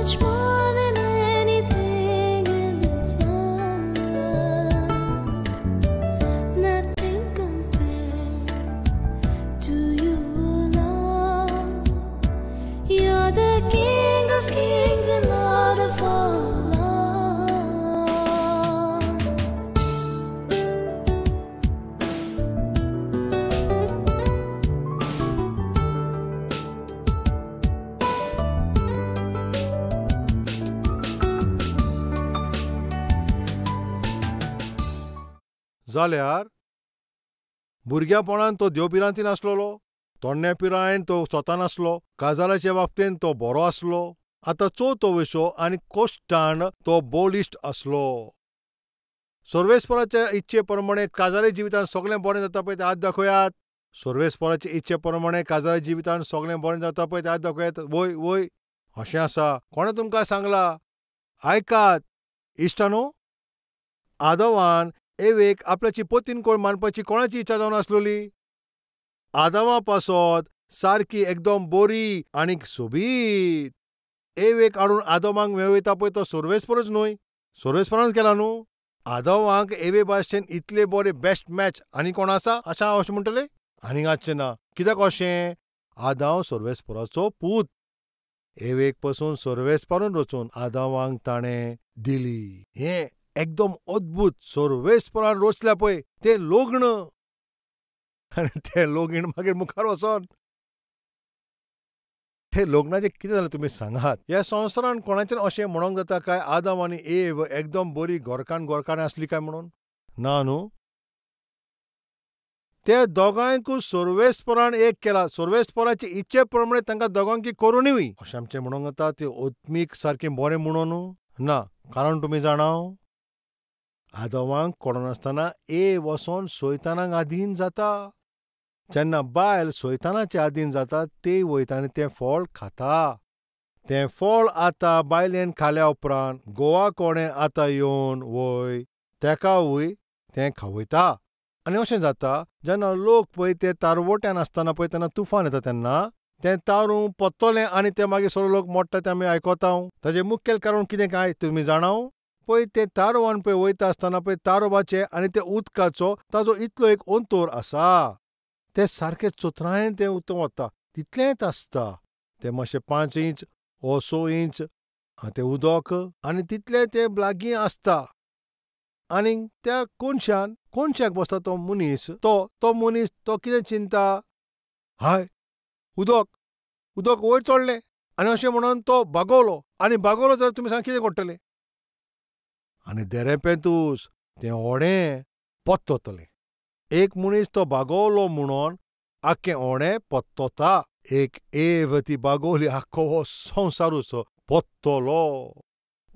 much more than anything in this world. Nothing compares to you, Lord. You're the King of kings and Lord of all lords. जाल्यार भुरग्यापणान तो देवभिरांतीन आसलेलो, तोण्ण्या पिरायेन तो स्वता नासलो, काजाराचे बाबतीन तो बरो आसलो. आतां चवथो विशो आनी कोश्टान तो बळिश्ट आसलो. सर्वेस्पराच्या इच्छे प्रमाणे काजारी जिवितान सगळें बरें जाता पळय तें हात दाखयात. सर्वेस्पराचे इच्छे प्रमाणे काजारी जिवितान सगळें बरें जाता पळय तें हात दाखयात. वय वय अशें आसा. कोणें तुमकां सांगलां? आयकात इश्टानो, आदवान एवेक आपल्याची पतीन कोण मानपाची कोणाची इच्छा जावन आसलोली? आदामा पासत सारकी एकदम बरी आनीक सोबीत एवेक हाडून आदमाक मेळयता पळय तो सर्वेस्परच न्हय, सर्वेस्परानच केला न्हू. आदवांक एवे भाशेन इतले बरे बेस्ट मॅच आनी कोण आसा अशें हांव अशें म्हणटलें? आनीक आसचें ना. कित्याक अशें? आदांव सर्वेस्पराचो पूत. एवेक पसून सर्वेस्परान रचून आदावांक ताणें दिली. हें एकदम अद्भुत. सर्वेस्परान रचल्या पळय तें लग्न, आनी तें लगीन मागीर मुखार वचोन तें लग्नाचें कितें जालें तुमी सांगात. ह्या संवसारान कोणाचें अशें म्हणोंक जाता काय आदम आनी एव एकदम बरी घरकान्न घरकान्न आसली काय म्हणून? ना न्हू. ते दोगांयकूय सर्वेस्परान एक केला. सर्वेस्पराचे इच्छे प्रमाणे तांकां दोगांकी करुनूय अशें आमचें म्हणोंक जाता. ते आत्मीक सारकें बरें म्हणून ना. कारण तुमी जाणाव, आदवांक कळनासतना एव वचोन सैतानाक आधीन जाता. जेन्ना बायल सैतानाचे आधीन जाता ते वयता आनी तें फळ खाता. तें फळ आतां बायलेन खाल्या उपरांत गोवा कोणें आतां येवन वय तेकावूय तें खावयता. आनी अशें जाता जेन्ना लोक पळय ते तारवट्यान आसतना पळय तेन्ना तुफान येता तेन्ना तें तारूं पत्तलें आनी तें मागीर सगळे लोक मोडटा तें आमी आयकता. ताजें मुखेल कारण कितें काय तुमी जाणाव? पळय तें तारवान पळय वयता आसतना पळय तारवाचें आनी त्या उदकाचो ताजो इतलो एक अंतर आसा. तें सारकें चतुरायेन तें उदक वता तितलेंच आसता. तें मातशें 5 इंच वो 6 इंच तें उदक आनी तितलें तें लागीं आसता. आनी त्या कोनशान कोनशाक बसता तो मनीस, तो मनीस तो कितें चिंता, हाय उदक उदक वयर चडलें आनी अशें म्हणून तो बागवलो. आनी बागवलो जाल्यार तुमी सांग कितें करतले? आनी देरेपेंतूस तें होडें पत्ततलें. एक मनीस तो बागवलो म्हणून आख्खें होडें पत्तता. एक एव ती बागवली आख्खो हो संवसारूच पत्तलो.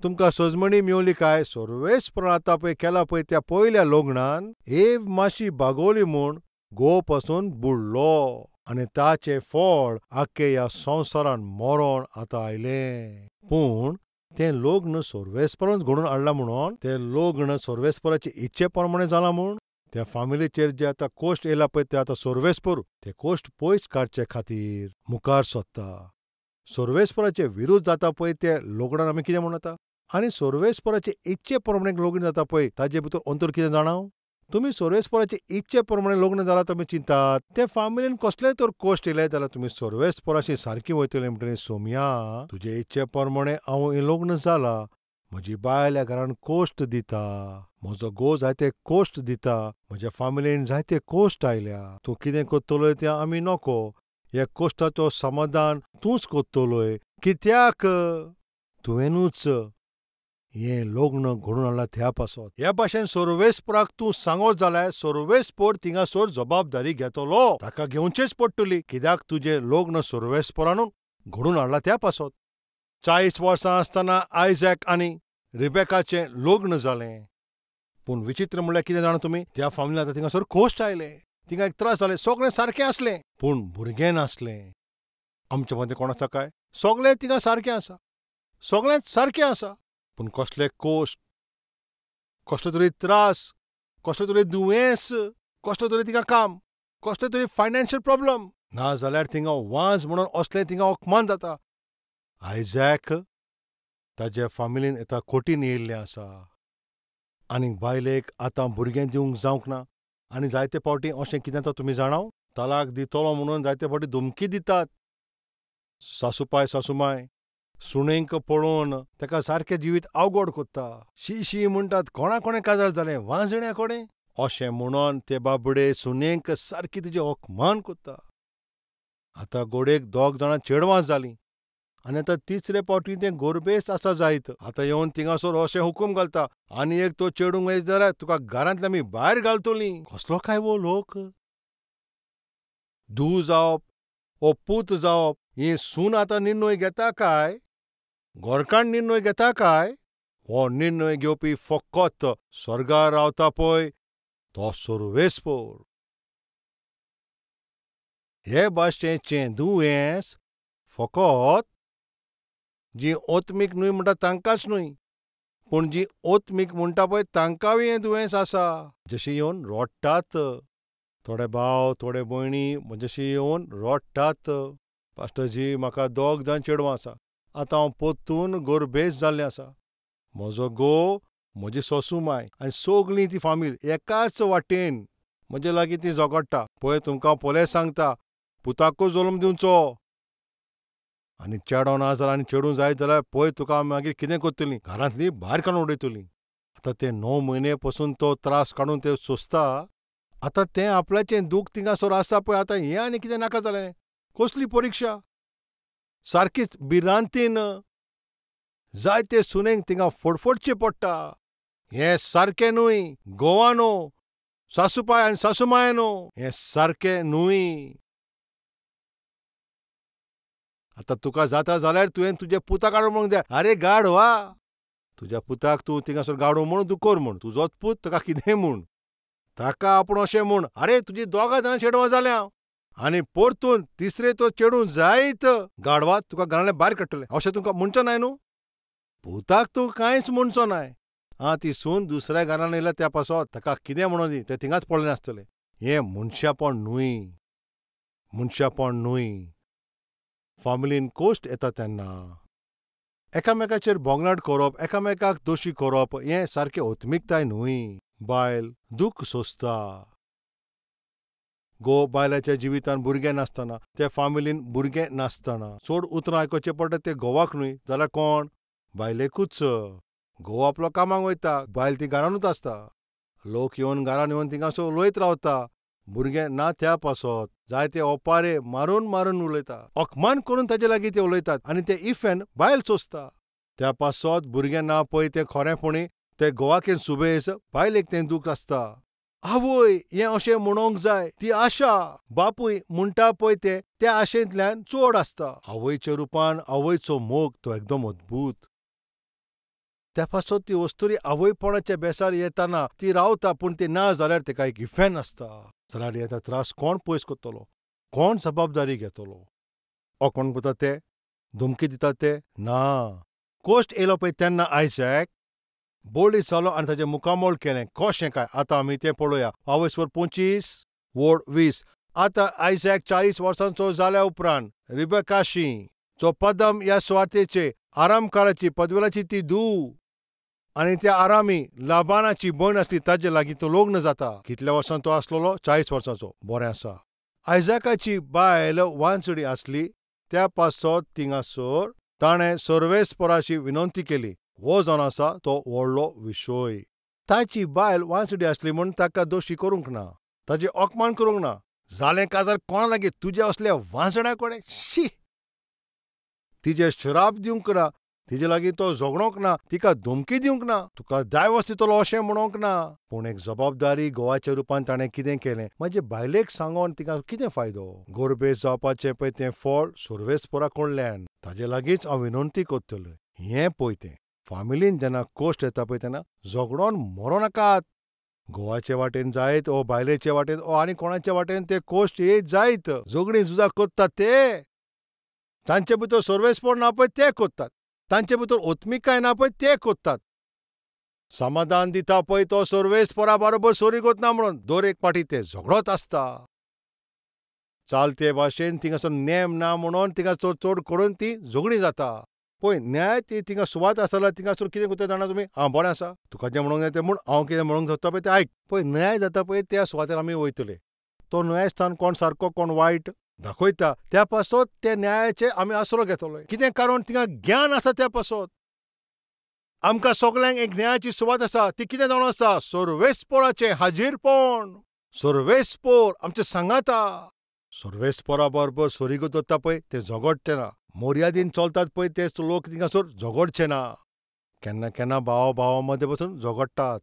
तुमकां सजमणी मेवली काय? सर्वेस्परान आतां पळय केला पळय त्या पयल्या लग्नान एव मातशी बागवली म्हूण घोव पसून बुडलो आनी ताचें फळ आख्खे ह्या संवसारान मरण आतां आयलें. पूण तें लग्न सर्वेस्परानच घडोवन हाडलां म्हणून, तें लग्न सर्वेस्पराचे इच्छे प्रमाणे जालां म्हूण त्या फामिलीचेर जे आतां कोश्ट येयला पळय ते आतां सर्वेस्पर ते कोश्ट पयस काडचे खातीर मुखार सोदता. सर्वेस्पराचे विरुद्ध जाता पळय ते लग्नान आमी कितें म्हणून जाता? आनी सर्वेस्पराचे इच्छे प्रमाणे लग्न जाता पळय ताजे भितर अंतर कितें जाणाव? तुमी सर्वेस्पराचे इच्छे प्रमाणे लग्न जालां तुमी चिंतात ते फामिलीन कसलेय तर कोश्ट येयले जाल्यार तुमी सर्वेस्पराशी सारकी वयतली म्हणटली, सोमया तुजे इच्छे प्रमाणे हांव हें लग्न जाला, म्हजी बायल ह्या घरान कोश्ट दिता, म्हजो घोव जायते कोश्ट दिता, म्हज्या फामिलीन जायते कोश्ट आयल्या, तूं कितें करतलोय तें आमी नको, ह्या कोश्टाचो समाधान तूंच करतलोय, कित्याक तुवेंनूच हें लग्न घडोवन हाडलां त्या पासत. ह्या भाशेन सर्वेस्पराक तूं सांगत जाल्यार सर्वेस्पर थिंगासर जबाबदारी घेतलो, ताका घेवचेच पडटली, कित्याक तुजें लग्न सर्वेस्परानूच घडोवन हाडलां त्या पासत. 40 वर्सां आसतना आयजॅक आनी रिबेकाचें लग्न जालें. पूण विचित्र म्हणल्यार कितें जाणा तुमी, त्या फामिलीन आतां थिंगासर कोश्ट आयले, थिंगा एक त्रास जाले, सगळें सारकें आसलें पूण भुरगें नासलें. आमचे मदें कोण आसा काय? सगळें थिंगा सारकें आसा, सगळेंच सारकें आसा, पूण कसले कोश्ट, कसलो तरी त्रास, कसलो तरी दुयेंस, कसलो तरी थिंगा काम, कसलो तरी फायनान्शियल प्रॉब्लम, ना जाल्यार थिंगा वाज म्हणून असलें थिंगा अपमान जाता. आयजॅक ताज्या फामिलीन आतां कोटीन येयल्लें आसा आनी बायलेक आतां भुरगें दिवंक जावंक ना. आनी जायते फावटी अशें कितें जाता तुमी जाणाव, तलाक दितलो म्हणून जायते फावटी धमकी दितात. सासूपाय सासूमाय सुणेंक पळोवन ताका सारकें जिवीत अवघड कोत्ता. शी शी म्हणटात, कोणा कोणें काजार जालें वाजण्या कोणें अशें म्हणून ते बाबडे सुनेंक सारकी तुजें अपमान कोत्ता. आतां गोडेक 2 जाणां चेडवां जालीं आनी आतां तिसरे फावटी तें गोरबेस आसा जायत. आतां येवन थिंगासर अशें हुकूम घालता आनी एक तो चेडूंक वयत जाल्यार तुका घरांतल्यान आमी भायर घालतलीं. कसलो काय वो लोक? धूव जावप वो पूत जावप ही सून आतां निर्णय घेता काय घरकान्न निर्णय घेता काय? हो निर्णय घेवपी फकत स्वर्गार रावता पळय तो सर्वेस्पर. हे भाशेचें दुयेंस फकत जीं ओत्मीक न्हय म्हणटा तांकांच न्हय, पूण जीं ओत्मीक म्हणटा पळय तांकांय हें दुयेंस आसा. जशें येवन रडटात थोडे भाव थोडे भयणी म्हजेशी येवन रडटात, पास्टरजी म्हाका 2 जाण चेडवां आसा, आतां हांव परतून गोरबेस जाल्लें आसा. म्हजो घोव, म्हजी सोसूमाय आनी सगळीं ती फामील एकाच वाटेन म्हजे लागीं ती झगडटा. पळय तुमकां पयलें सांगता, पुताकूच जल्म दिवचो आनी चेडो ना जाल्यार आनी चेडूं जायत जाल्यार पळय तुका मागीर कितें करतलीं, घरांतलीं भायर काडून उडयतलीं. आतां ते 9 म्हयने पसून तो त्रास काडून ते सोंसता. आतां तें आपल्याचें दूख थिंगासर आसा पळय. आतां हें आनी कितें नाका जालें, कसली परिक्षा? सारकीच भिरांतीन जायते सुनेंक थिंगा फडफडचें पडटा. हें सारकें न्हय घोवानो, सासूपाय आनी सासूमायनो, हें सारकें न्हय. आतां तुका जाता जाल्यार तुवें तुज्या पुताक हाडून म्हणूंक जाय, आरे गाडवा, तुज्या पुताक तूं थिंगासर गाडो म्हूण तूं कर म्हूण, तुजोच पूत तुका कितेंय म्हूण, ताका आपूण अशें म्हूण, आरे तुजी 2 जाणां चेडवां जाल्या आनी परतून तिसरे तो चेडूं जायत गाडवा तुका घरांतल्यान भायर काडटलें, अशें तुका म्हणचो नाय न्हू? पुताक तूं कांयच म्हणचो नाय. आं, ती सून दुसऱ्या घरान येयल्या त्या पासत ताका कितें म्हणून दी, तें थिंगाच पडलें आसतलें. हें मनशापण न्हय, मनशापण न्हय. फामिलीन कोश्ट येता तेन्ना एकामेकाचेर बोंगलाट करप, एकामेकाक दोशी करप हें सारकें ओत्मिकताय न्हय. बायल दूख सोंसता. घोव बायलाच्या जिवितान भुरगें नासतना, त्या फामिलीन भुरगें नासतना चड उतरां आयकुचें पडटा तें घोवाक न्हय जाल्यार कोण? बायलेकूच. घोव आपलो कामाक वयता, बायल ती घरानूच आसता. लोक येवन घरान येवन थिंगासर उलयत रावता. भुरगें ना त्या पासत जायते ओपारे मारून मारून उलयता, अपमान करून ताजे लागीं ते उलयतात आनी ते इफेन बायल सोंसता. त्या पासत भुरगें ना पळय तें खरेंपणी ते घोवाक सुबेज, बायलेक तें दूख आसता. आवय हें अशें म्हणोंक जाय ती आशा, बापूय म्हणटा पळय तें त्या आशेंतल्यान चड आसता. आवयच्या रुपान आवयचो मोग तो एकदम अद्भूत. त्या पासत ती वस्तुरी आवयपणाच्या बेसार येताना ती रावता, पूण ती ना जाल्यार ताका एक इफेन आसता. जाल्यार येता त्रास कोण पयस करतलो, कोण जबाबदारी घेतलो? कोण करता ते धमकी दिता ते ना. कोश्ट येयलो पळय तेन्ना आयजॅक बोळी जालो आनी ताजें मुखामोळ केलें. कशें काय आतां आमी तें पळोवया. आवयसवर 25:20. आतां आयजॅक 40 वर्सांचो जाल्या उपरांत रिबेकाशी जो पदम ह्या सुवातेचे आरामकाराची पदवेलाची ती धूव आनी त्या आरामी लाबानाची भयण आसली ताजे लागीं तो लग्न जाता. कितल्या वर्सां तो आसलेलो? 40 वर्सांचो. बरें आसा. आयजॅकाची बायल वांचडी आसली त्या पासत थिंगासर ताणें सर्वेस्पराशी विनंती केली. हो जावन आसा तो व्हडलो विशय. ताची बायल वांचडी आसली म्हूण ताका दोशी करूंक ना, ताजें अपमान करूंक ना. जालें काजार कोणा लागीं? तुज्या असल्या वांचड्या कडेन? शी! तिजेर श्राप दिवंक ना, तिजे लागीं तो झगडोंक ना, तिका धमकी दिवंक ना, तुका दायवस दितलो अशें म्हणोंक ना. पूण एक जबाबदारी घोवाच्या रुपान ताणें कितें केलें? म्हजे बायलेक सांगोन तिका कितें फायदो? गोरबेस जावपाचें पळय तें फळ सर्वेस्परा कडल्यान. ताजे लागींच हांव विनंती करतलें. हें पळय तें फामिलीन जेन्ना कोश्ट येता पळय तेन्ना झगडोन मरों नाकात. घोवाचे वाटेन जायत ओ बायलेचे वाटेन ओ आनी कोणाचे वाटेन ते कोश्ट येत जायत. झगडीं झुजां करतात ते, तांचे भितर सर्वेस्पर ना पळय ते करतात, तांचे भितर ओत्मिकाय ना पळय ते करतात. समाधान दिता पळय तो सर्वेस्परा बरोबर सोरी कोतना म्हणून दर एक पाटी ते झगडत आसता. चालते भाशेन थिंगासर नेम ना म्हणून थिंगासर चड करून ती झगडीं जाता. पळय न्याय ती थिंगा सुवात आसा जाल्यार थिंगासर कितें करता जाणा तुमी? आं बरें आसा, तुका जें म्हणूंक जाय तें म्हूण, हांव कितें म्हणूंक सोदता पळय तें आयक. पळय न्याय जाता पळय त्या सुवातेर आमी वयतले. तो न्यायस्थान कोण सारको कोण वायट दाखयता, त्या पासत त्या न्यायाचे आमी आसरो घेतले. कितें कारण थिंगा ज्ञान आसा त्या पासत. आमकां सगल्यांक एक न्यायाची सुवात आसा, ती कितें जावन आसा? सर्वेस्पोराचें हाजीरपण. सर्वेस्पोर आमचें सांगाता. सर्वेस्पोरा बरोबर सोरीगो दवरता पळय ते झगडचे ना. मर्यादीन चलतात पळय ते लोक थिंगासर झगडचे ना. केन्ना केन्ना भावा भावा मदें पसून झगडटात.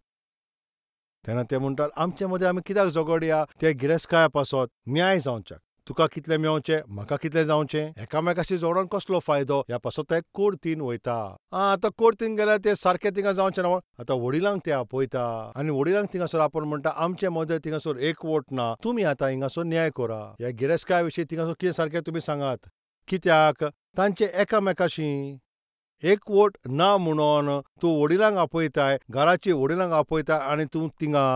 तेन्ना ते म्हणटात आमचे मदें आमी कित्याक झगडया? ते गिरेस्तकाया पासत न्याय जावच्याक. तुका कितलें मेवचें, म्हाका कितलें जावचें, एकामेकाशी झगडोन कसलो फायदो? ह्या पासत ते कोर्तीन वयता. आं आतां कोर्तीन गेल्यार ते सारकें थिंगा जावचें ना. आतां वडिलांक ते आपयता आनी वडिलांक थिंगासर आपोवन म्हणटा आमचे मदें थिंगासर एकवट ना, तुमी आतां हिंगासर न्याय करा. ह्या गिरेस्तकाया विशीं थिंगासर कितें सारकें तुमी सांगात. कित्याक तांचे एकामेकाशी एकवट ना म्हणून तूं वडिलांक आपयताय, घराची वडिलांक आपयताय आनी तूं थिंगा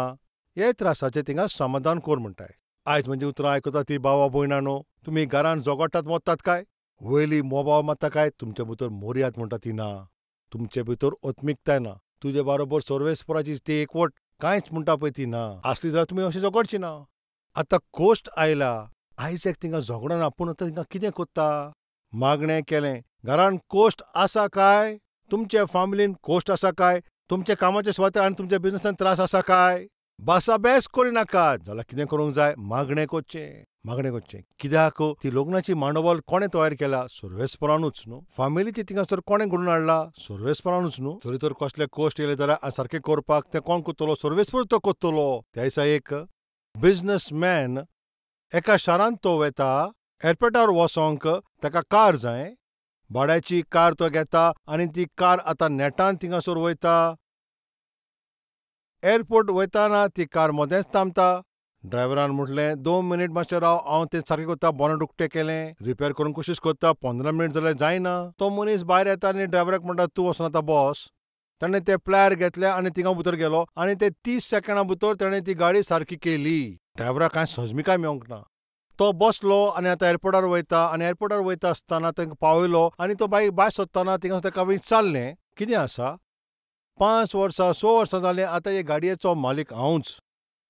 हे त्रासाचें थिंगा समाधान कर म्हणटाय. आयज म्हणजे उतरां आयकता ती भावा भयणानो, तुमी घरान झगडटात मोत्तात काय? वयली मोबाव मारता काय? तुमचे भितर मर्याद म्हणटा ती ना, तुमचे भितर आत्मिकताय ना, तुजे बरोबर सर्वेस्पोराची ती एकवट कांयच म्हणटा पळय ती ना. आसली जाल्यार तुमी अशी झगडची ना. आतां कोश्ट आयला, आयज एक थिंगा झगडना, पूण आतां थिंगा कितें कोत्ता? मागणें केलें, घरान कोश्ट आसा काय? तुमच्या फामिलीन कोश्ट आसा काय? तुमच्या कामाच्या सुवातेर आनी तुमच्या बिजनसान त्रास आसा काय? भासाभेस करिनाकात. जाल्यार कितें करूंक जाय? मागणें करचें, मागणें करचें. कित्याक ती लग्नाची मांडवल कोणें तयार केला? सर्वेस्पोरानूच न्हू. फामिलीची थिंगासर कोणें घडोवन हाडला? सर्वेस्पोरानूच न्हू. जरी तर कसले कोश्ट येयले जाल्यार सारकें करपाक तें कोण करतलो? सर्वेस्पोर तो करतलो. त्या दिसा एक बिजनसमॅन एका शारांत तो वेता, एअरपोर्टार वचोंक ताका कार जाय, भाड्याची कार तो घेता आनी ती कार आतां नेटान थिंगासर वयता. एअरपोर्ट वयताना ती कार मदेंच थांबता. ड्रायव्हरान म्हटलें 2 मिनीट मातशें राव, हांव तें सारकें करता. बोनेट उक्तें केलें, रिपेर करूंक कोशिश करता, 15 मिनीट जाल्यार जायना. तो मनीस भायर येता आनी ड्रायव्हराक म्हणटा तूं वचून आतां बस. ताणें ते प्लायर घेतले आनी थिंगा भितर गेलो आनी ते 30 सेकंडां भितर ताणें ती गाडी सारकी केली. ड्रायव्हराक कांय सजमिकाय मेवंक ना. तो बसलो आनी आतां एअरपोर्टार वयता आनी एअरपोर्टार वयता आसतना तांकां पावयलो आनी तो बाय भायर सोदतना थिंगा ताका विचारलें कितें आसा? 5 वर्सां 6 वर्सां जालीं आतां हे गाडयेचो मालीक हांवूच.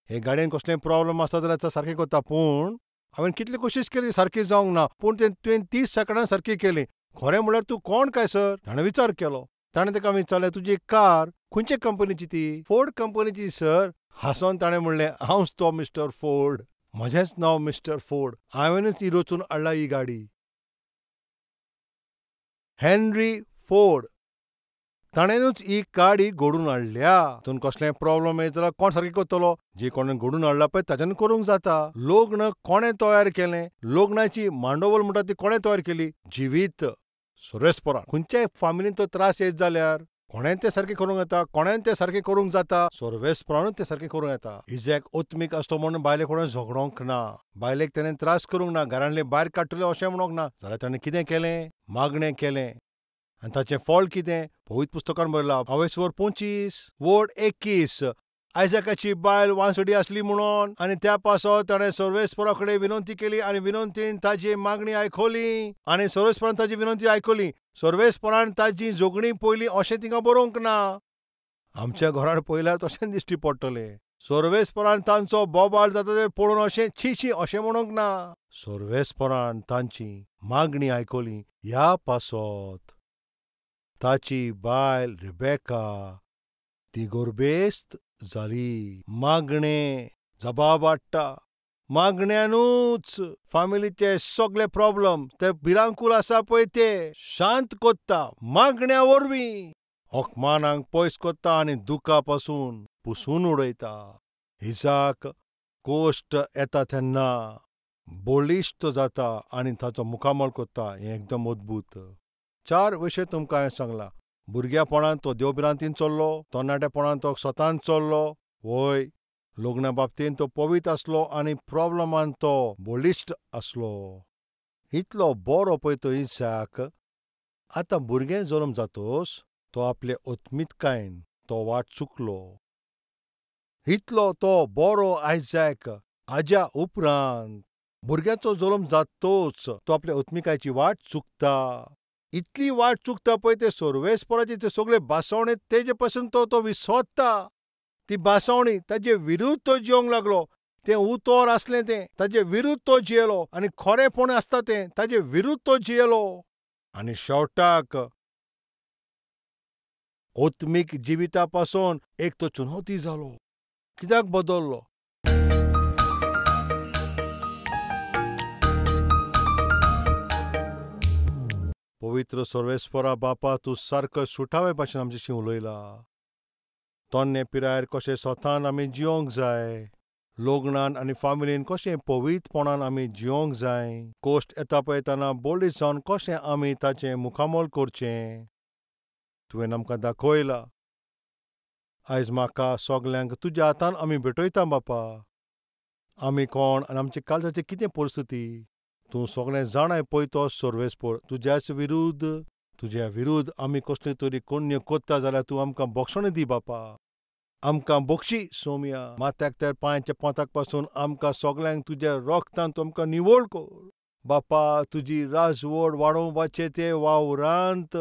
हे गाडयेन कसलें प्रॉब्लम आसता जाल्यार सारकें करता, पूण हांवें कितली कोशिश केली सारकी जावंक ना, पूण तें तुवें 30 सेकंडां सारकी केली. खरें म्हणल्यार तूं कोण काय सर? ताणें विचार केलो. ताणें ताका विचारलें तुजी कार खंयचे कंपनीची ती? फोर्ड कंपनीची सर. हांसोन ताणें म्हणलें हांवच तो मिस्टर फोर्ड, म्हजेंच नांव मिस्टर फोर्ड, हांवेंच ही रचून हाडला ही गाडी. हेनरी फोर्ड ताणेंच ही गाडी घडोवन हाडल्या. तातूंत कसलें प्रॉब्लम येयत जाल्यार कोण सारकें करतलो? जे कोणें घडोवन हाडला पळय ताच्यान करूंक जाता. लग्न कोणें तयार केलें? लग्नाची मांडवल म्हणटा ती कोणें तयार केली? जिवीत सर्वेस्पोरान. खंयच्याय फामिलीन तो त्रास येयत जाल्यार कोणें तें सारकें करूंक येता, कोणें तें सारकें करूंक जाता, सर्वेस्पोरानूच तें सारकें करूंक येता. इजॅक आत्मीक आसलो म्हणून बायलेक कोणें झगडोंक ना, बायलेक ताणें त्रास करूंक ना, घरांतले भायर काडटले अशें म्हणूंक ना. जाल्यार ताणें कितें केलें? मागणें केलें. आनी ताचें फळ कितें? पवित्र पुस्तकान बरयलां अवेस्वर 25:21 आयजॅकाची बायल वांसडी आसली म्हणून आनी त्या पासत ताणें सर्वेस्पोरा कडेन विनंती केली आनी विनंतीन ताजी मागणी आयकली आनी सर्वेस्पोरान ताजी विनंती आयकली. सर्वेस्पोरान ताजी झगडीं पळयली अशें थिंगा बरोवंक ना. आमच्या घरान पळयल्यार तशें दिश्टी पडटलें. सर्वेस्पोरान तांचो बोबाळ जाता तें पळोवन अशें छी छी अशें म्हणूंक ना. सर्वेस्पोरान तांची मागणी आयकली. ह्या पासत ताची बायल रिबेका ती गोरबेस्त जाली. मागणें जबाब हाडटा. मागण्यानूच फामिलीचे सगळे प्रॉब्लम ते भिरांकूल आसा पळय ते शांत कोत्ता मागण्या वरवीं. अपमानांक पयस कोत्ता आनी दुखा पासून पुसून उडयता. इजाक कोश्ट येता तेन्ना बळिश्ट जाता आनी ताचो मुखामळ कोत्ता. हें एकदम अद्भूत. 4 विशय तुमकां हांवें सांगला. भुरग्यापणांत तो देवभिरांतीन चल्लो, तरणाटेपणांत तो स्वतान चल्लो, वय लग्ना बाबतींत तो पवित्र आसलो आनी प्रॉब्लमान तो बळिश्ट आसलो. इतलो बरो पळय तो इजाक. आतां भुरगें जल्म जातोच तो आपले आत्मिकतायेन तो वाट चुकलो. इतलो तो बरो आयजॅक आज्या उपरांत भुरग्याचो जल्म जातोच तो आपल्या आत्मिकायेची वाट चुकता. इतली वाट चुकता पळय ते सर्वेस्पोराची ते सगळे भासवणे तेजे पासून तो तो विसोदता. ती भासवणी ताजे विरुद्ध तो जिवंक लागलो. तें उतोर आसलें तें ताजे विरुद्ध तो जियेलो आनी खरेंपण आसता तें ताजे विरुद्ध तो जियेलो. आनी शेवटाक आत्मीक जिविता पासून एक तो चुनवती जालो. कित्याक बदल्लो? पवित्र सर्वेस्परा बापा, तूं सारको सुटावे भाशेन आमच्याशी उलयला. तन्ने पिरायेर कशें स्वतान आमी जिवंक जाय, लग्नान आनी फामिलीन कशें पवित्रपणान आमी जिवंक जाय, कोश्ट येता पळयतना बळिश्ट जावन कशें आमी ताचें मुखामोल करचें तुवें आमकां दाखयला. आयज म्हाका सगल्यांक तुज्या हातान आमी भेटयता बापा. आमी कोण आनी आमच्या काळजाची कितें परिस्थिती तूं सगळें जाणाय पळय. तो सर्वेस्पोर तुज्याच विरुद्ध, तुज्या विरुद्ध आमी कसली तरी कोण्य कोत्ता जाल्यार तूं आमकां बक्षणी दी बापा. आमकां बक्षी सोमया. माथ्याक तर पांयच्या पोंताक पासून आमकां सगल्यांक तुज्या रोगतान तूं आमकां निवळ कर बापा. तुजी राजवड वाडोवपाचें ते वावरांत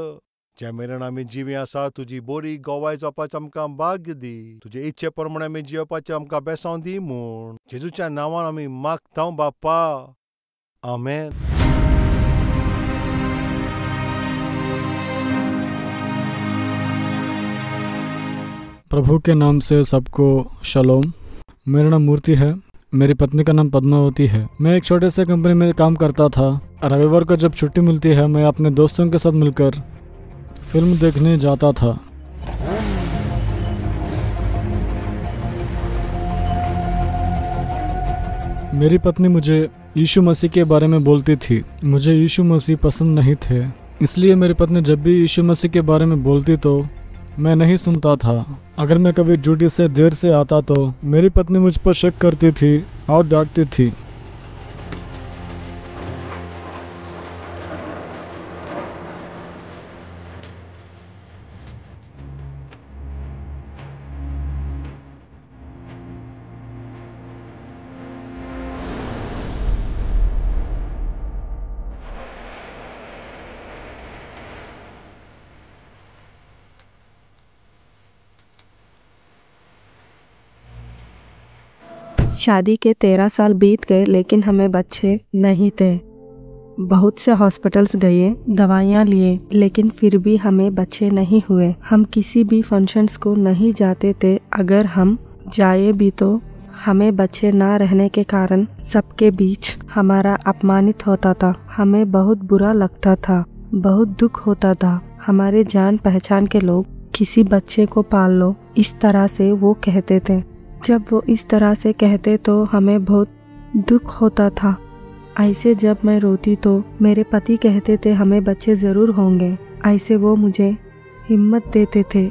जे मेरेन आमी जिवी आसा तुजी बरी गवाय जावपाचें आमकां भाग्य दी. तुजे इच्छे प्रमाणे आमी जियोवपाचें आमकां बेसांव दी म्हूण जेजूच्या नांवान आमी मागता बापा. आमेन. प्रभु के नाम से सबको शलोम। मेरा नाम मूर्ति है, मेरी पत्नी का नाम पद्मावती है। मैं एक छोटे से कंपनी में काम करता था। रविवार को जब छुट्टी मिलती है मैं अपने दोस्तों के साथ मिलकर फिल्म देखने जाता था। मेरी पत्नी मुझे यीशु मसीह के बारे में बोलती थी। मुझे यीशु मसीह पसंद नहीं थे, इसलिए मेरी पत्नी जब भी यीशु मसीह के बारे में बोलती तो मैं नहीं सुनता था। अगर मैं कभी ड्यूटी से देर से आता तो मेरी पत्नी मुझ पर शक करती थी और डांटती थी। शादी के 13 साल बीत गए, लेकिन हमें बच्चे नहीं थे। बहुत से हॉस्पिटल्स गए, दवाइयाँ लिए, लेकिन फिर भी हमें बच्चे नहीं हुए। हम किसी भी फंक्शंस को नहीं जाते थे। अगर हम जाए भी तो हमें बच्चे ना रहने के कारण सबके बीच हमारा अपमानित होता था। हमें बहुत बुरा लगता था, बहुत दुख होता था। हमारे जान पहचान के लोग किसी बच्चे को पाल लो, इस तरह से वो कहते थे। जब वो इस तरह से कहते तो हमें बहुत दुख होता था। ऐसे जब मैं रोती तो मेरे पति कहते थे हमें बच्चे ज़रूर होंगे। ऐसे वो मुझे हिम्मत देते थे।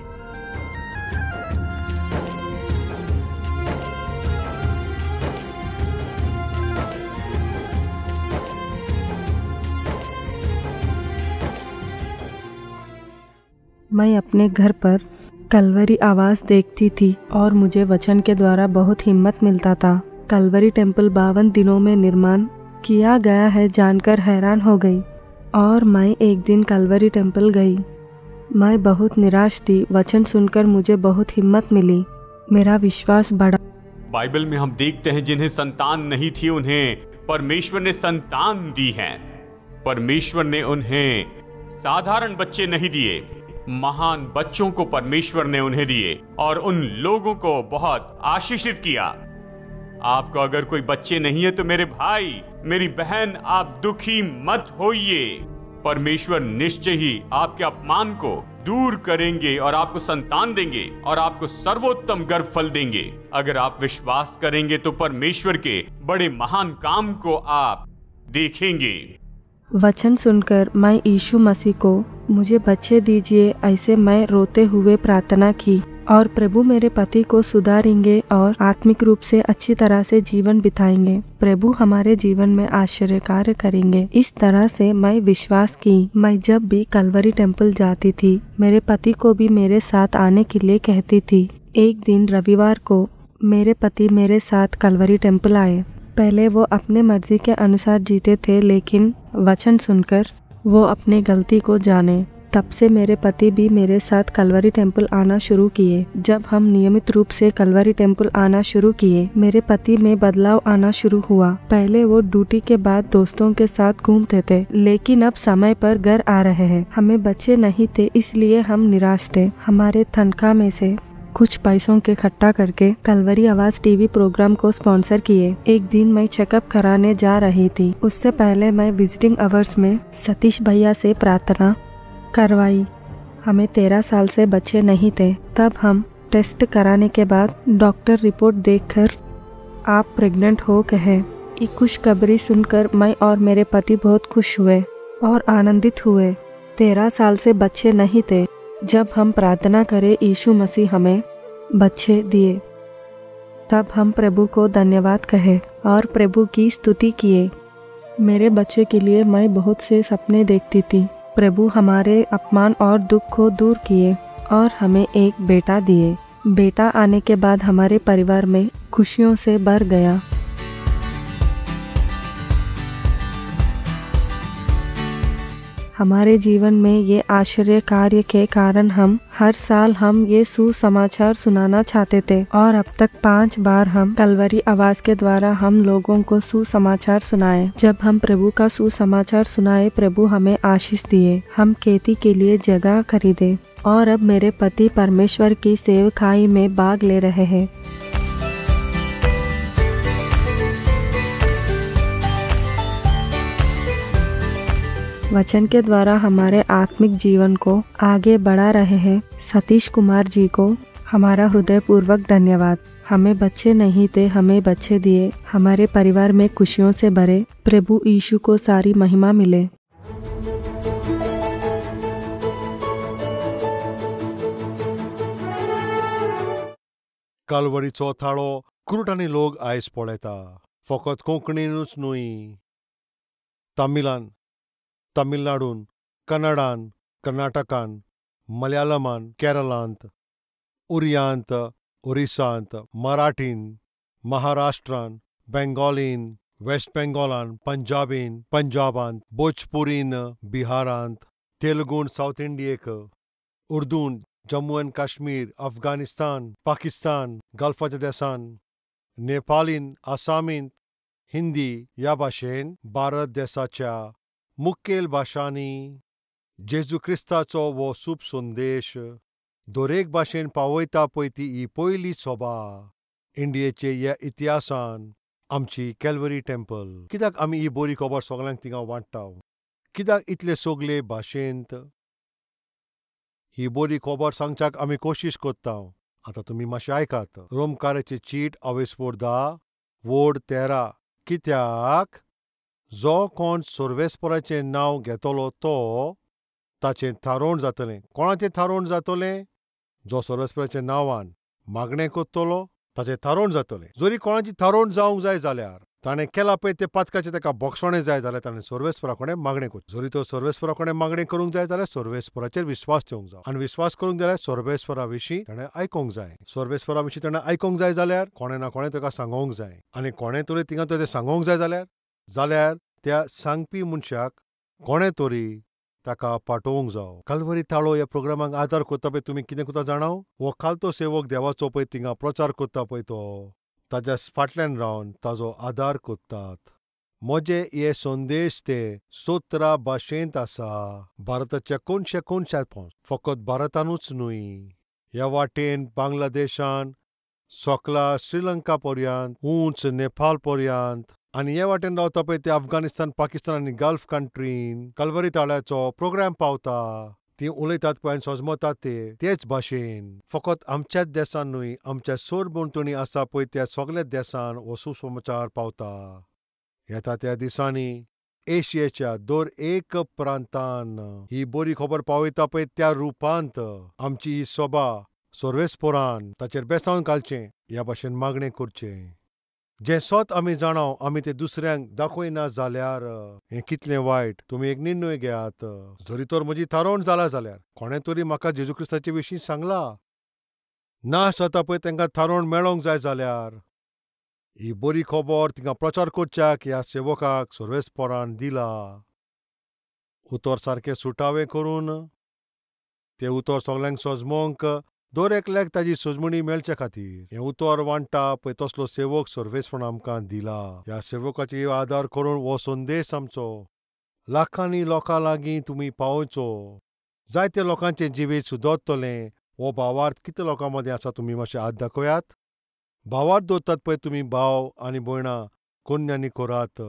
मैं अपने घर पर कलवरी आवाज़ देखती थी और मुझे वचन के द्वारा बहुत हिम्मत मिलता था। कलवरी टेम्पल 52 दिनों में निर्माण किया गया है जानकर हैरान हो गई और मैं एक दिन कलवरी टेम्पल गई। मैं बहुत निराश थी। वचन सुनकर मुझे बहुत हिम्मत मिली, मेरा विश्वास बढ़ा। बाइबल में हम देखते हैं जिन्हें संतान नहीं थी उन्हें परमेश्वर ने संतान दी है। परमेश्वर ने उन्हें साधारण बच्चे नहीं दिए, महान बच्चों को परमेश्वर ने उन्हें दिए और उन लोगों को बहुत आशीषित किया। आपको अगर कोई बच्चे नहीं है तो मेरे भाई मेरी बहन, आप दुखी मत होइए। परमेश्वर निश्चय ही आपके अपमान को दूर करेंगे और आपको संतान देंगे और आपको सर्वोत्तम गर्भफल देंगे। अगर आप विश्वास करेंगे तो परमेश्वर के बड़े महान काम को आप देखेंगे। वचन सुनकर मैं यीशु मसीह को मुझे बच्चे दीजिए ऐसे मैं रोते हुए प्रार्थना की और प्रभु मेरे पति को सुधारेंगे और आत्मिक रूप से अच्छी तरह से जीवन बिताएंगे। प्रभु हमारे जीवन में आश्चर्य कार्य करेंगे। इस तरह से मैं विश्वास की। मैं जब भी कलवरी टेम्पल जाती थी मेरे पति को भी मेरे साथ आने के लिए कहती थी। एक दिन रविवार को मेरे पति मेरे साथ कलवरी टेम्पल आए। पहले वो अपने मर्जी के अनुसार जीते थे, लेकिन वचन सुनकर वो अपने गलती को जाने। तब से मेरे पति भी मेरे साथ कलवरी टेम्पल आना शुरू किए। जब हम नियमित रूप से कलवरी टेम्पल आना शुरू किए, मेरे पति में बदलाव आना शुरू हुआ। पहले वो ड्यूटी के बाद दोस्तों के साथ घूमते थे, लेकिन अब समय पर घर आ रहे हैं। हमें बच्चे नहीं थे, इसलिए हम निराश थे। हमारे तनख्वाह में से कुछ पैसों के इकट्ठा करके कलवरी आवाज टीवी प्रोग्राम को स्पॉन्सर किए। एक दिन मैं चेकअप कराने जा रही थी। उससे पहले मैं विजिटिंग आवर्स में सतीश भैया से प्रार्थना करवाई। हमें 13 साल से बच्चे नहीं थे। तब हम टेस्ट कराने के बाद डॉक्टर रिपोर्ट देखकर आप प्रेग्नेंट हो कहे। ये खुशखबरी सुनकर मैं और मेरे पति बहुत खुश हुए और आनंदित हुए। 13 साल से बच्चे नहीं थे। जब हम प्रार्थना करें, यीशु मसीह हमें बच्चे दिए। तब हम प्रभु को धन्यवाद कहे और प्रभु की स्तुति किए। मेरे बच्चे के लिए मैं बहुत से सपने देखती थी। प्रभु हमारे अपमान और दुख को दूर किए और हमें एक बेटा दिए। बेटा आने के बाद हमारे परिवार में खुशियों से भर गया। हमारे जीवन में ये आश्चर्य कार्य के कारण हम हर साल हम ये सुसमाचार सुनाना चाहते थे और अब तक 5 बार हम कलवरी आवाज के द्वारा हम लोगों को सुसमाचार सुनाए। जब हम प्रभु का सुसमाचार सुनाए, प्रभु हमें आशीष दिए। हम खेती के लिए जगह खरीदे और अब मेरे पति परमेश्वर की सेवकाई में भाग ले रहे हैं। वचन के द्वारा हमारे आत्मिक जीवन को आगे बढ़ा रहे हैं। सतीश कुमार जी को हमारा हृदय पूर्वक धन्यवाद। हमें बच्चे नहीं थे, हमें बच्चे दिए। हमारे परिवार में खुशियों से भरे। प्रभु यीशु को सारी महिमा मिले। कालवरीचो थाळो कुरुटांनी लोक आयज पळयता, फकत कोंकणीनूच न्हय, तमिलान, तमिळनाडून, कन्नडान, कर्नाटकान, मलयालमान, केरलांत, उरियांत, ओरिसांत, मराठीन, महाराष्ट्रान, बेंगॉलीन, वेस्ट बेंगॉलान, पंजाबीन, पंजाबांत, भोजपुरीन, बिहारांत, तेलुगून सावथ इंडियेक, उर्दून, जम्मू एंड काश्मीर, अफगाणिस्तान, पाकिस्तान, गल्फाच्या देसान, नेपालीन, आसामीन, हिंदी ह्या भाशेन भारत देसाच्या मुखेल भाशांनी जेजू क्रिस्ताचो हो शुभ संदेश दरेक भाशेन पावयता पळय ती ही पयली सभा इंडियेचे ह्या इतिहासान आमची कॅलवरी टेम्पल. कित्याक आमी ही बरी खबर सगल्यांक थिंगा वांट्टा? कित्याक इतले सगले भाशेंत ही बरी खबर सांगच्याक आमी कोशिश करता? आतां तुमी मातशें आयकात. रोमकाराची चीट अवेस्पोर 10 वोड 13. कित्याक जो कोण सर्वेस्पराचें नांव घेतलो तो ताचें थारोवण जातलें. कोणाचें थारोवण जातलें? जो सर्वेस्पराच्या नांवान मागणें करतलो ताचें थारोवण जातलें. जरी कोणाची थारोवण जावंक जाय जाल्यार ताणें केलां पळय तें पातकाचें ताका बक्षणें जाय जाल्यार ताणें सर्वेस्परा कडेन मागणें करचें. जरी तो सर्वेस्परा कडेन मागणें करूंक जाय जाल्यार सर्वेस्पराचेर विस्वास ठेवंक जाय आनी विस्वास करूंक जाल्यार सर्वेस्परा विशीं ताणें आयकूंक जाय. सर्वेस्परा विशीं ताणें आयकूंक जाय जाल्यार कोणें ना कोणें ताका सांगोंक जाय आनी कोणें तरी थिंगा तें सांगोंक जाय जाल्यार त्या सांगपी मनशाक कोणें तरी ताका पाठोवंक जावो. कलवरी थाळो ह्या प्रोग्रामाक आदार करता पळय तुमी कितें करता जाणाव? हो खालतो सेवक देवाचो पळय थिंगा प्रचार करता पळय तो ताज्या फाटल्यान रावन ताजो आदार करतात. म्हजे हे संदेश ते 17 भाशेंत आसा. भारताच्या कोनशे कोनशात पोंच, फकत भारतानूच न्हय, ह्या वाटेन बांगलादेशान, सकला श्रीलंका पर्यंत, उंच नेपाळ पर्यंत आनी हे वाटेन रावता पळय ते अफगाणिस्तान, पाकिस्तान आनी गल्फ कंट्रीन कलवरी ताळ्याचो प्रोग्राम पावता. ती उलयतात पळय आनी सजमतात ते तेच भाशेन. फकत आमच्याच देसान न्हय, आमच्या सरभोंवतणी आसा पळय त्या सगल्या देसान हो सुसमाचार पावता. येता त्या दिसांनी एशियेच्या दर एक प्रांतान ही बरी खबर पावयता पळय त्या रुपांत आमची ही सभा सर्वेस्पोरान ताचेर बेसावन घालचें ह्या भाशेन मागणें करचें. जें सत आमी जाणाव आमी तें दुसऱ्यांक दाखयना जाल्यार हें कितलें वायट. तुमी एक निर्णय घेयात. जरी तर म्हजी थारोवण जाला जाल्यार कोणें तरी म्हाका जेजू क्रिस्ताचे विशीं सांगला नाश जाता पळय तांकां थारोवण मेळोंक जाय जाल्यार ही बरी खबर तिंगा प्रचार करच्याक ह्या सेवकाक सर्वेस्पोरान दिला. उतर सारकें सुटावें करून तें उतर सगल्यांक सजमोंक दर एकल्याक ताजी सजमणी मेळचे खातीर हें उतर वांट्टा पळय तसलो सेवक सर्वेस्पण आमकां दिला. ह्या सेवकाची आदार करून हो संदेश आमचो लाखांनी लोकां लागीं तुमी पावोवचो. जायते लोकांचें जिवीत सुदरतलें. हो भावार्थ कितले लोकां मदीं आसा तुमी मातशें हात दाखयात. भावार्थ दवरतात पळय तुमी भाव आनी भयणां कोन्यांनी करात.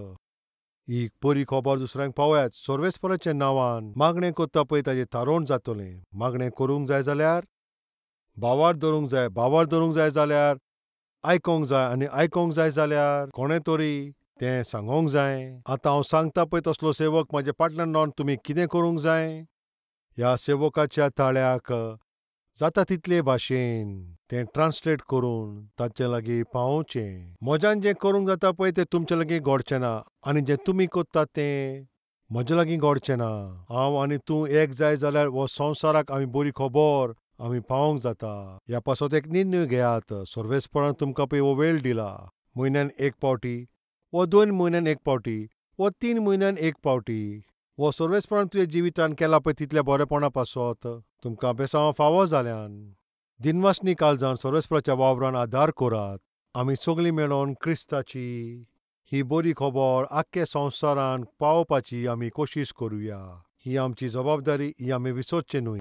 ही बरी खबर दुसऱ्यांक पावयात. सर्वेस्पराच्या नांवान मागणें करता पळय ताजें थारोवण जातलें. मागणें करूंक जाय जाल्यार भावार्थ धरूंक जाय. भावार्थ धरूंक जाय जाल्यार आयकोंक जाय आनी आयकोंक जाय जाल्यार कोणें तरी तें सांगोंक जाय. आतां हांव सांगता पळय तसलो सेवक म्हाजे फाटल्यान रावन तुमी कितें करूंक जाय. ह्या सेवकाच्या ताळ्याक जाता तितले भाशेन तें ट्रान्सलेट करून ताचे लागीं पावोवचें. म्हज्यान जें करूंक जाता पळय तें तुमचे लागीं घडचें ना आनी जें तुमी करतात तें म्हजे लागीं घडचें ना. हांव आनी तूं एक जाय जाल्यार हो संवसाराक आमी बरी खबर आमी पावोवंक जाता. ह्या पासत एक निर्णय घेयात. सर्वेस्परान तुमकां पळय हो वेळ दिला. म्हयन्यान एक पावटी वो 2 म्हयन्यान एक पावटी वो 3 म्हयन्यान एक पावटी वो सर्वेस्परान तुज्या जिवितान केला पळय तितल्या बरेपणा पासत तुमकां बेसांव फावो जाल्यान दिनवासनी काळजान सर्वेस्पराच्या वावरान आदार करात. आमी सगळीं मेळोन क्रिस्ताची ही बरी खबर आख्खे संवसारान पावोवपाची आमी कोशिश करुया. ही आमची जबाबदारी, ही आमी विसरचें न्हय.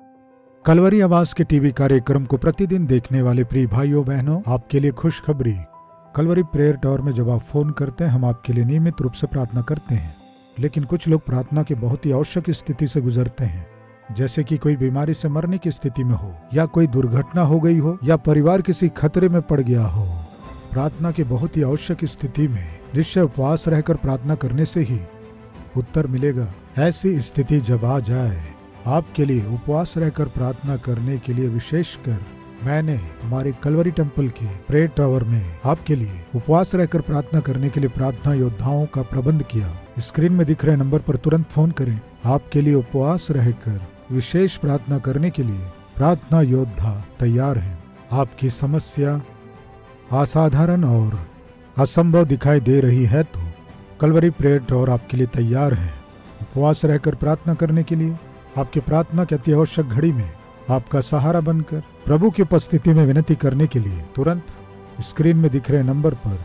कलवरी आवाज के टीवी कार्यक्रम को प्रतिदिन देखने वाले प्रिय भाइयों बहनों, आपके लिए खुशखबरी। कलवरी प्रेयर टावर में जब आप फोन करते हैं, हम आपके लिए नियमित रूप से प्रार्थना करते हैं। लेकिन कुछ लोग प्रार्थना की बहुत ही आवश्यक स्थिति से गुजरते हैं, जैसे कि कोई बीमारी से मरने की स्थिति में हो, या कोई दुर्घटना हो गई हो, या परिवार किसी खतरे में पड़ गया हो। प्रार्थना की बहुत ही आवश्यक स्थिति में निश्चय उपवास रहकर प्रार्थना करने से ही उत्तर मिलेगा। ऐसी स्थिति जब आ जाए, आपके लिए उपवास रहकर प्रार्थना करने के लिए विशेषकर मैंने हमारे कलवरी टेम्पल के प्रेयर टावर में आपके लिए उपवास रहकर प्रार्थना करने के लिए प्रार्थना योद्धाओं का प्रबंध किया। स्क्रीन में दिख रहे नंबर पर तुरंत फोन करें। आपके लिए उपवास रहकर विशेष प्रार्थना करने के लिए प्रार्थना योद्धा तैयार हैं। आपकी समस्या असाधारण और असंभव दिखाई दे रही है तो कलवरी प्रेयर टावर आपके लिए तैयार है उपवास रहकर प्रार्थना करने के लिए। आपकी प्रार्थना की अति आवश्यक घड़ी में आपका सहारा बनकर प्रभु की उपस्थिति में विनती करने के लिए तुरंत स्क्रीन में दिख रहे नंबर पर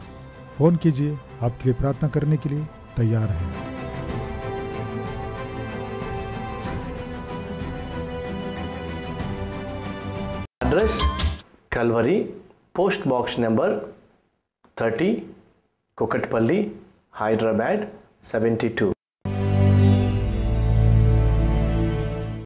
फोन कीजिए। आपके लिए प्रार्थना करने के लिए तैयार है। Address Calvary, post box number 30, Kukatpally, Hyderabad 72।